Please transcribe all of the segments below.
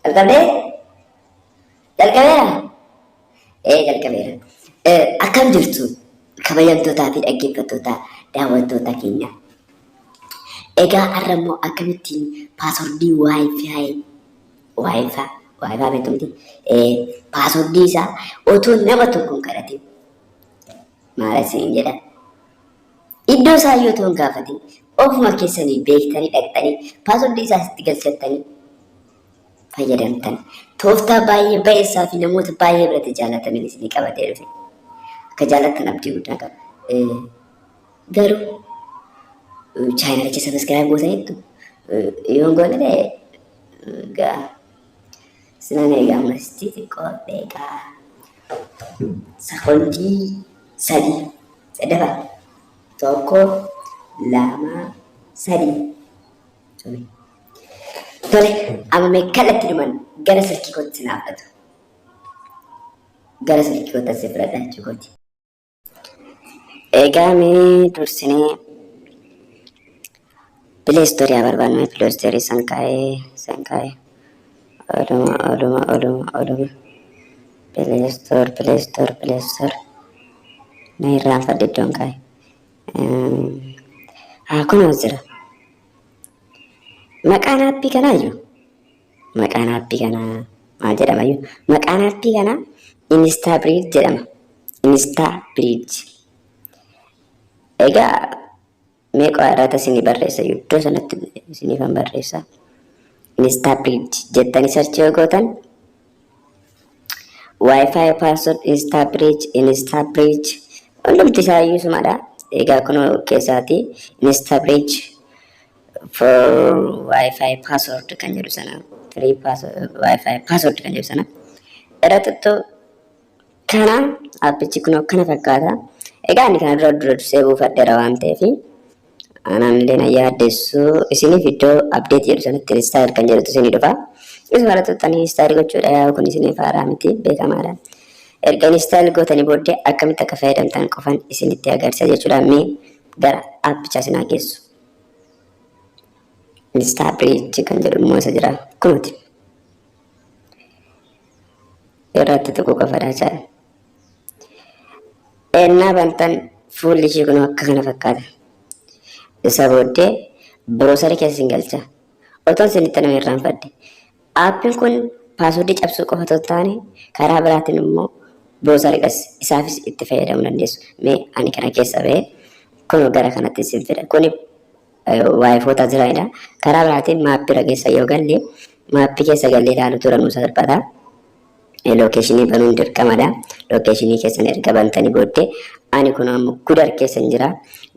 Jalqabdee? Jalqabeera? Ee, jalqabeera. Akkam jirtu, kabajamtootaa fi dhaggeeffattoota, daawwattoota keenya? Egaa har'a immoo akkamittiin passwordii WiFi, WiFi, WiFi beektu miti? Passwordii isaa otoo nama tokko hin kadhatin, maal isin jedha, iddoo isaa iyyuu otoo hin gaafatin, ofuma keessanii beektanii dhaqxanii passwordii isaa sitti galchattanii fayyadamtan, tooftaa baay'ee ba'eessaa fi namoota baay'ee biratti jaalatamin isinii qabatee dhufe. Akka jaallattan abdii guddaa qaba. Garuu channelicha subscribe gootaniittu? Yoo hin goone ta'e, gaa sinan eegaa. Ammasitti xiqqoo beekaa, sakondii 3 sadafa, tokko, lama, sadii. Tole, amma mee kallattii dhuman gara silkii kootti sinaa fudhatu. Gara silkii kootti asii fudhadha jechuu kooti. Egaa mee dursinee Play Store haa barbaadnu. Play Store san kaa'ee, san kaa'ee. Oluma, oluma, oluma, oluma. Play Store, Play Store, Play Store. Na irraanfadhe iddoon kaa'e. Haa, kunoo jira. Maqaan aappii kanaayyuu, maqaan aappii kanaa maal jedhamayyuu? Maqaan aappii kanaa Instabridge jedhama. Instabridge. Egaa meeqa irratti isinii barreessa? Iddoo sanatti isiniifan barreessa. Instabridge jettanii search yoo gootan, WiFi password Instabridge, Instabridge hundumti isaa iyyuu sumadha. Egaa kunoo keessaati Instabridge for WiFi password kan jedhu sana, free password, WiFi password kan jedhu sana irratti. Kana aappichi kun akkana fakkaata. Egaa inni kana dura dura dursee buufadheera waan ta'eef anaan illee na yaaddessu. Isiniif iddoo update jedhu sanatti install kan jedhutu isinii dhufa. Isuma irratti tuqxanii install gochuudha. Yaa, kun isiniif haaraa miti, beekamaadha. Erga install gootanii booddee akkamitti akka fayyadamtan qofan isinitti agarsiisa jechuudha. Mee gara aappichaa isin haa geessu. Instabridge kan jedhu immoo isa jira. Kunuuti. Irratti tuquu qofadha jechaadha. Ennaa bantan fuulli ishii kun akka kana fakkaata. Isa booddee browserii keessa isin galcha. Otoon isinitti nama irraanfadhe. Aappiin kun passwordii cabsuu qofa otoo hin taane, karaa biraatiin immoo browseriidhas isaafis itti fayyadamuu dandeessu. Mee ani kana keessa ba'ee kun gara kanatti isin fida. Kuni WiFoota jiranidha. Karaa biraatiin mapii irra keessa yoo galle, mapii keessa gallee ilaalu tura nu salphata. Locationii banuun dirqamadha. Locationii keessan erga bantanii booddee, ani kun ammoo Gudar keessa jira.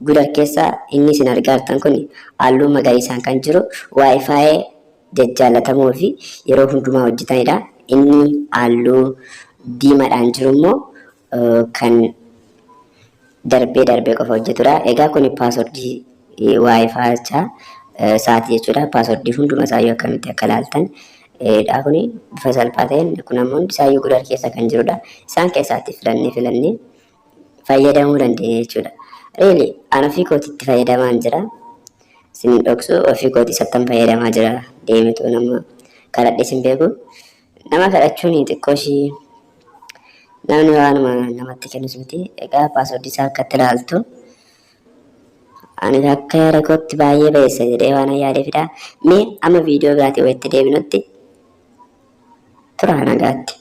Gudar keessa inni isin argaa jirtan kun halluu magariisaan kan jiru WiFi jajjaallatamoo fi yeroo hundumaa hojjetanidha. Inni halluu diimaadhaan jiru immoo kan darbee darbee qofa hojjetudha. Egaa kun passwordii WiFi sa'aatii jechuudha. Passwordii hunduma isaayyuu akkamitti akka ilaaltan dha. Kuni bifa salphaa ta'een, kun ammoo hundi isaayyuu Gudar keessa kan jirudha. Isaan keessaatti filannee filannee fayyadamuu dandeenya jechuudha. Really, an ofii kootii itti fayyadamaan jira. Isin dhoksu, ofii kootii isattan fayyadamaa jira. Deemetu nama kadhadhee sin beeku. Nama kadhachuun xiqqoo ishii namni waanuma namatti kennus miti. Egaa passwordii isaa akkatti ilaaltu ani akka yaada kootti baay'ee ba'eessa jedhee waan yaadeefidha. Mee amma viidiyoo biraatiin walitti deebinutti turaa, nagaatti.